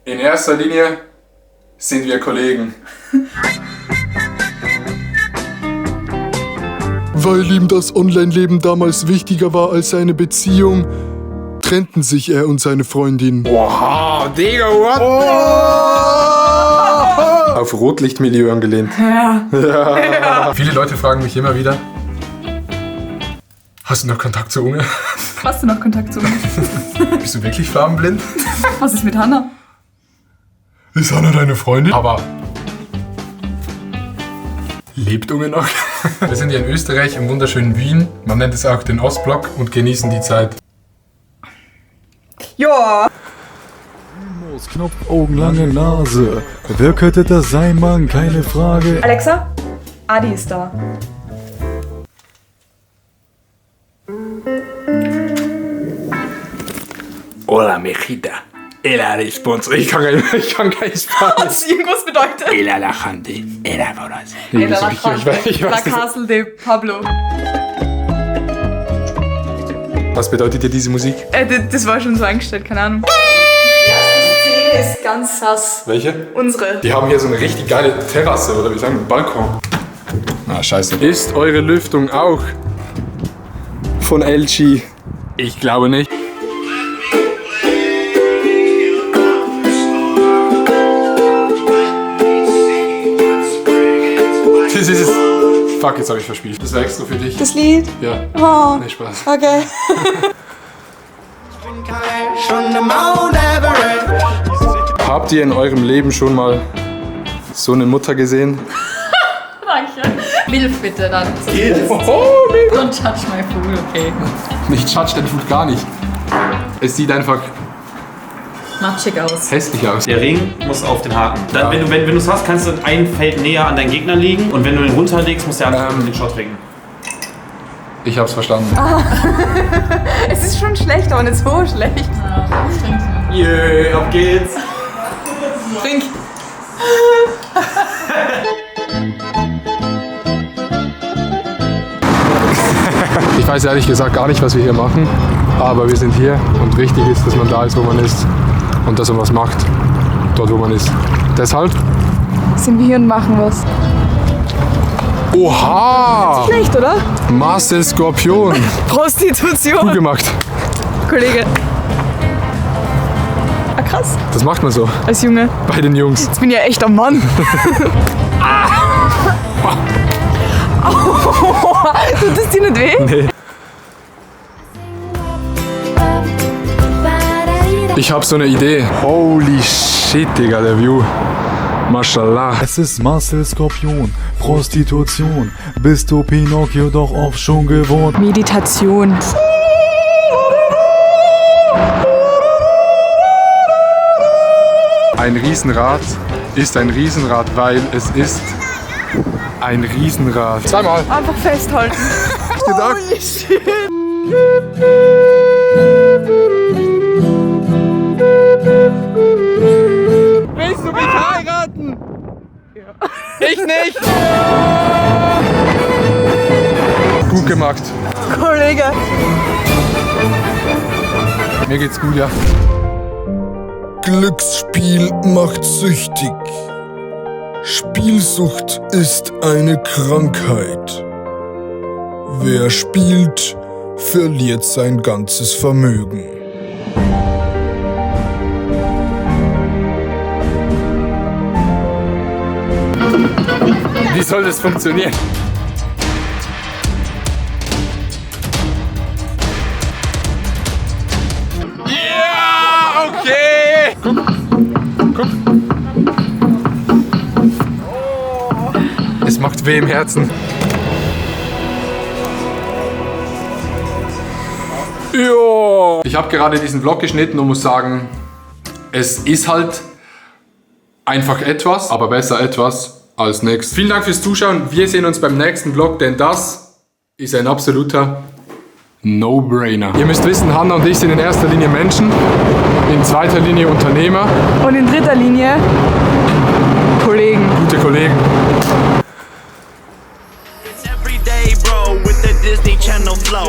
In erster Linie sind wir Kollegen. Weil ihm das Online-Leben damals wichtiger war als seine Beziehung, trennten sich er und seine Freundin. Oha, Digga, what? Oh! Auf Rotlichtmilieu angelehnt. Ja. Viele Leute fragen mich immer wieder, hast du noch Kontakt zur Unge? Hast du noch Kontakt zu mir? Bist du wirklich farbenblind? Was ist mit Hannah? Ist Hannah deine Freundin? Aber lebt Unge noch? Wir sind hier in Österreich, im wunderschönen Wien. Man nennt es auch den Ostblock und genießen die Zeit. Ja. Knopf, Augen, lange Nase. Wer könnte das sein, Mann? Keine Frage. Alexa, Adi ist da. Hola, mijita. Era responso. Ich kann kein Spanisch. Was irgendwas bedeutet? Era la gente. Era voraz. La Castle de Pablo. Was bedeutet dir diese Musik? Das war schon so eingestellt, keine Ahnung. Die erste Szene ist ganz sass. Welche? Unsere. Die haben hier so eine richtig geile Terrasse, oder wie sagen wir, Balkon. Ah, scheiße. Ist eure Lüftung auch von LG? Ich glaube nicht. Das ist es. Fuck, jetzt habe ich verspielt. Das war extra für dich. Das Lied? Ja. Oh. Nee, Spaß. Okay. Habt ihr in eurem Leben schon mal so eine Mutter gesehen? Danke. Milf bitte dann. Oh, mega. Don't touch my food, okay. Ich judge den Food gar nicht. Es sieht einfach Matschig aus. hässlich aus. Der Ring muss auf den Haken. Dann, wenn du es hast, kannst du ein Feld näher an deinen Gegner liegen. Und wenn du ihn runterlegst, muss der andere den Shot trinken. Ich hab's verstanden. Es ist schon schlecht, aber nicht so schlecht. Jö, auf geht's. Trink. Ich weiß ehrlich gesagt gar nicht, was wir hier machen. Aber wir sind hier und wichtig ist, dass man da ist, wo man ist. Und dass man was macht, dort wo man ist. Deshalb... Sind wir hier und machen was. Oha! Schlecht, oder? Marcel Skorpion. Prostitution. Gut gemacht. Kollege. Ah, krass. Das macht man so Als Junge. bei den Jungs. Jetzt bin ich ja echt am Mann. Tut das dir nicht weh? Nee. Ich hab so eine Idee. Holy shit, Digga, der View. Mashallah. Es ist Marcel Skorpion, Prostitution. Bist du Pinocchio doch oft schon gewohnt? Meditation. Ein Riesenrad ist ein Riesenrad, weil es ist ein Riesenrad. Zweimal. Einfach festhalten. Gedacht. Holy shit. Willst du mich heiraten? Ja. Ich nicht. Gut gemacht. Kollege. Mir geht's gut, ja. Glücksspiel macht süchtig. Spielsucht ist eine Krankheit. Wer spielt, verliert sein ganzes Vermögen. Wie soll das funktionieren? Ja, okay. Guck. Es macht weh im Herzen. Ja. Ich habe gerade diesen Vlog geschnitten und muss sagen, es ist halt einfach etwas, aber besser etwas als nichts. Vielen Dank fürs Zuschauen. Wir sehen uns beim nächsten Vlog, denn das ist ein absoluter No-Brainer. Ihr müsst wissen, Hannah und ich sind in erster Linie Menschen, in zweiter Linie Unternehmer. Und in dritter Linie Kollegen. Gute Kollegen. It's every day, bro, with the Disney Channel flow.